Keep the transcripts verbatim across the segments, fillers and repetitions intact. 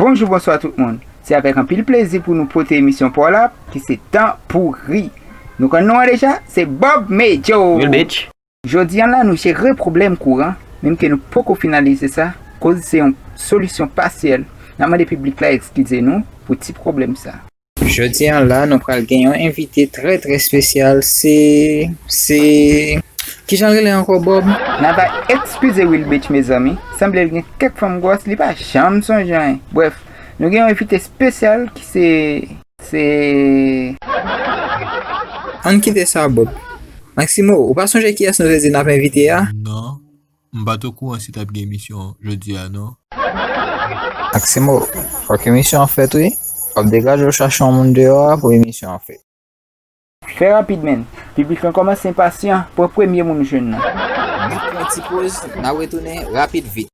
Bonjou, bonswa tout moun. Se avèk anpil plezi pou nou pote emisyon pa w la, ki se Tan Pouri. Nou konn non an deja, se Bob Mejo. Real bitch. Jodi a la, nou jere pwoblèm kouran, menm ke nou poko finalize sa, koz se yon solisyon pasyèl. N a mande piblik la eskize nou pou ti pwoblèm sa. Jodi a la, nou pral gen yon envite trè, trè espesyal. Se, se, kijan l rele ankò, Bob? N a va eskize Will Beach, mezanmi. Sanble l gen kèk fanm gwòs, li pa janm sonje anyen. Brèf, nou gen yon envite espesyal ki se, se... Ann kite sa, Bob. Maximo, ou pa sonje kiyès nou te di n ap envite a? Non. M pa t okouran si t ap gen emisyon jodi a, non. Maximo, fòk emisyon an fèt, wi. W ap degaje w chache yon moun deyò a pou emisyon an fèt. Fè rapid, menn. Piblik lan kòmanse enpasyan. Pran premye moun ou jwenn nan. N ap pran ti poz, n ap retounen rapid vit.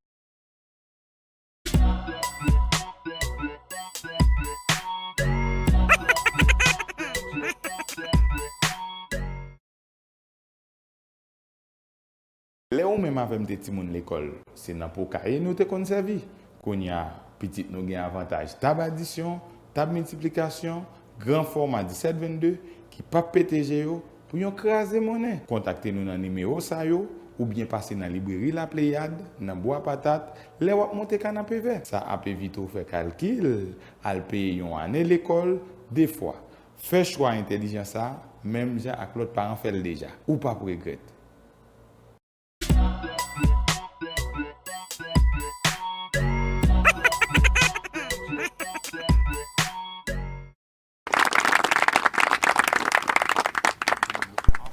Lè ou menm avè m te timoun lekòl, se nan po kaye nou te konn sèvi. Kounye a, pitit nou gen avantaj tab adisyon, tab miltiplikasyon, gran fòma disèt vennde ki p ap pete je yo pou yon kraze monnen. Kontakte nou nan nimewo sa yo oubyen pase nan libreri La Pléiade, nan Bwa Patat, lè w ap monte Kanapevè. Sa ap evite w fè kalkil, al peye yon ane lekòl de fwa. Fè chwa entèlijan sa a, menm jan ak lòt paran fè l deja. Ou p ap regrèt.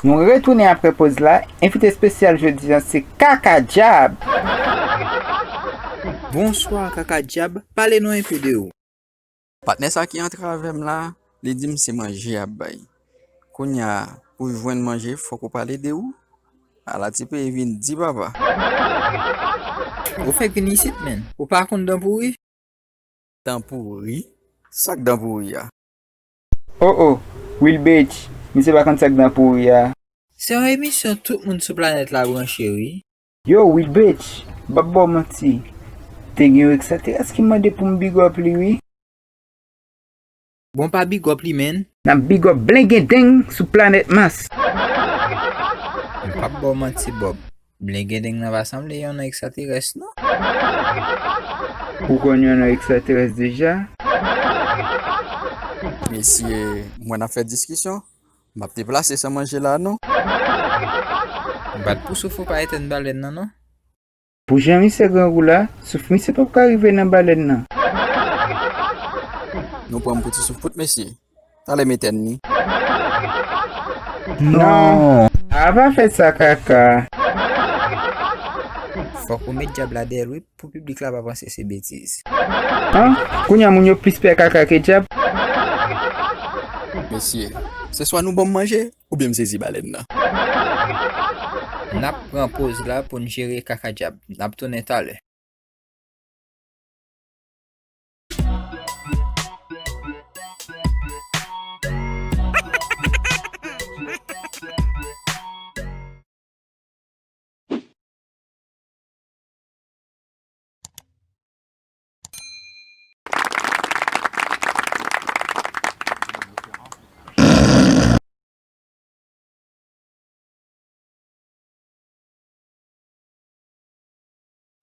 Nou retounen apre poz la. Envite espesyal jodi a se Kaka Djab. Bonswa, Kaka Djab. Pale nou enpe de ou. Patnè sa ki antre avè m la, li di m se manje y ap bay. Kounye a, pou jwenn manje, fòk ou pale de ou. Ala ti peyi vin di papa. Ou fèk vin isit, menn. Ou pa konn dan pouri? Dan pouri? Sa k dan pouri a? O o, Will Beach, misye pa konn sa k dan pouri a. Se yon emisyon tout moun sou planèt la branche, wi. Yo, Will Beach, m p ap ba w manti. Te gen yon ekstraterès ki mande pou m big up li, wi. Bon, pa big up li, menn. N ap big up Blengendeng sou planèt Mas. M p ap ba w manti, Bob. Blengendeng nan pa sanble yon non ekstraterès, non. Ou konn yon non ekstraterès deja? Mesye, m wè n ap fè diskisyon. M ap deplase san manje la, non. Bat pou souf ou pa etèn balèn nan, non. Pou jan misye grangou la, souf misye p ap ka rive nan balèn nan. Nou pran m pou ti souf pout, mesye. Talè m etèn li. Non. A pa fè sa, Kaka. Fòk ou met djab la dèyè l, wi, pou piblik la pa panse se betiz. An? Kounye a moun yo plis pè Kaka ke djab? Mesye, se swa nou ban m manje, oubyen m sezi balèn nan. N ap pran poz la pou n jere Kaka Djab. N ap tounen talè.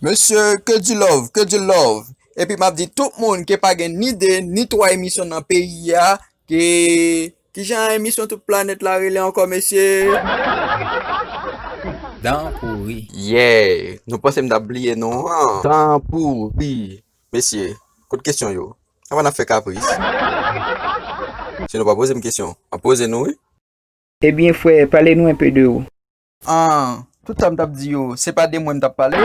Mesye, que du love, que du love. Epi m ap di tout moun ke pa gen ni de, ni twa emisyon nan peyi a, ke, kijan emisyon tout planèt la rele ankò, mesye? Dan pouri. Yeah, nou panse m t ap bliye non an. Dan pouri. Mesye, kot kesyon yo? Apa n ap fè kapris? Si nou pa poze m kesyon, m ap poze nou, wi. Ebyen, frè, pale nou enpe de ou. An, tout sa m t ap di yo, se pa de mwen m t ap pale?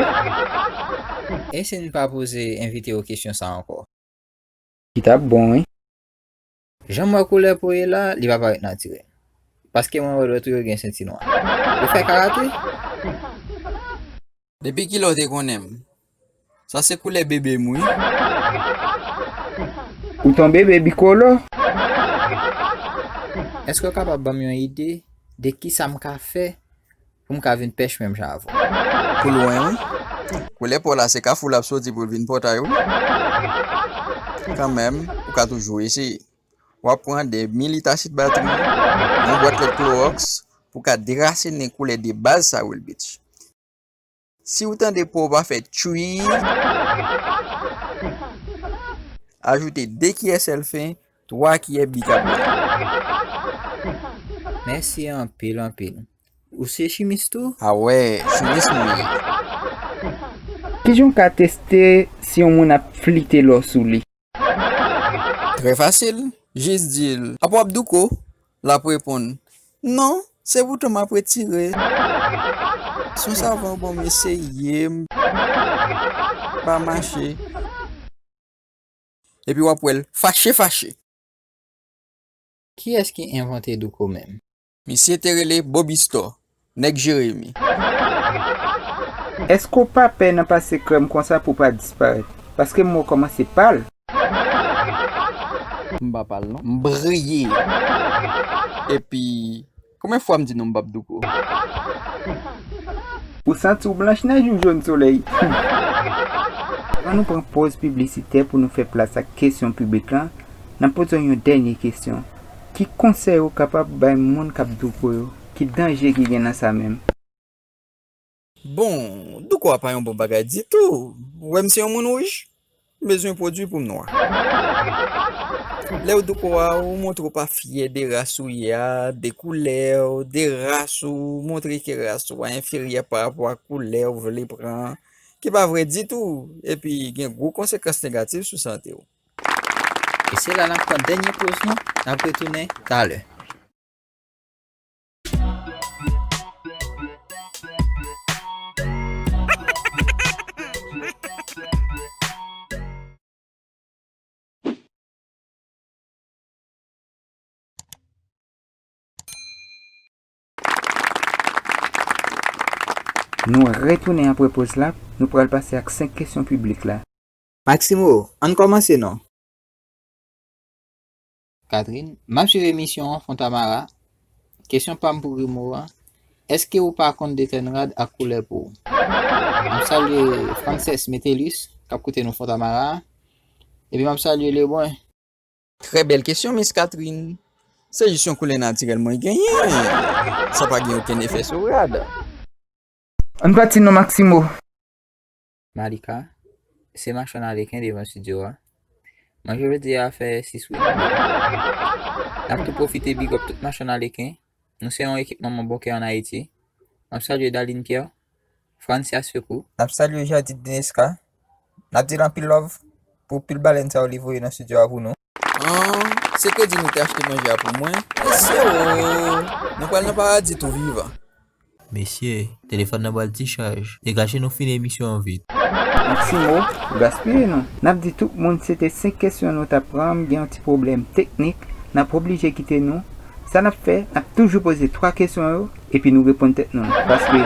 E si n pa poze envite yo kesyon sa ankò? Ki t ap bon, wi. Jan m wè koulè po ye la, li pa parèt natirèl. Paske mwen wè lòt yo gen senti nwa. Yo fè karate? Depi kilè w te konnen m? Sa se koulè bebe m, wi. Ou t on bebe bikolo? Èske w kapab ban m yon ide de kisa m ka fè pou m ka vin pèch menm jan avè w? Pou lwen, wi. Koulè po la se Kafou l ap soti pou l vin Pòtay, wi. Kanmenm, ou ka toujou eseye. W ap pran de mil lit asid batri, yon bwat lèt klowòks pou w ka derasinen koulè de baz sa yo rele bitch. Si w tande po w pa fè tchwi, ajoute de kiyè sèl fen, twa kiyè bikabonat. Mèsi anpil, anpil. Ou se chimis tou? A wè, chimis mwen ye. Kijan w ka teste si yon moun ap flite lò sou li? Trè fasil. Jis di l, "Apa w ap douko?" L ap reponn, "Non, se bouton m ap retire." Son savan bon, m eseye, m pa mache. Epi w ap wè l fache fache. Kiyès ki envante douko menm? Misye te rele Bobby Store, nèg Jeremi. Èske w pa pè nan pase krèm konsa pou w pa disparèt? Paske m wè w kòmanse pal. M pa pal non. M briye. Epi, konbyen fwa m di nou m p ap douko? Ou santi w blanch nèj ou jòn solèy? Ann nou pran pòz piblisitè pou nou fè plas ak kesyon piblik lan, n ap poze w yon dènye kesyon. Ki konsèy ou kapab bay moun k ap douko yo? Ki danje ki gen nan sa menm? Bon, douko a pa yon bon bagay ditou. Ou wè m se yon moun wouj? M bezwen pwodui pou m nwa. Lè w douko a, ou montre w pa fyè de ras ou ye a, de koulè w, de ras ou, montre ke ras ou a enferyè pa rapò a koulè w vle pran, ki pa vre ditou, epi gen gwo konsekans negatif sou sante w. E se la n ap pran dènye poz nou, n ap retounen talè. Nou retounen apre poz la, nou pral pase ak senk kesyon piblik la. Maximo, ann kòmanse non. Catherine, m ap swiv emisyon an Fontamara. Kesyon pa m pou Grimaud a, èske ou pa konn detèn rad ak koulè po w? M ap salye Frances Metellus, k ap koute nou Fontamara. Epi m ap salye Lebrun. Trè bèl kesyon, Miss Catherine. Se jis yon koulè natirèl mwen genyen. Sa pa gen okenn efè sou rad. Ann pati non, Maximo. Malika, se machann aleken devan estidyo a. Manje jodi a fè sis wi. N ap tou pwofite big up tout machann aleken. Nou se yon ekip manman bon kè ann Ayiti. M ap salye Darline Pierre, Francia Secou. N ap salye Jadid Dineska. N ap di l anpil love pou pil balèn sa yo li voye nan estidyo a pou nou. An, se kredi nou te achte manje a pou mwen. Mesye o, nou pral nan paradi tou vivan. Mesye, telefòn nan pral ti chaj. Degaje nou fini emisyon an vit. Maximo, ou gaspiye nou. N ap di tout moun se te senk kesyon nou t ap pran, m gen yon ti pwoblèm teknik, n ap oblije kite nou. Sa n ap fè, n ap toujou poze twa kesyon yo, epi nou reponn tèt nou. Paske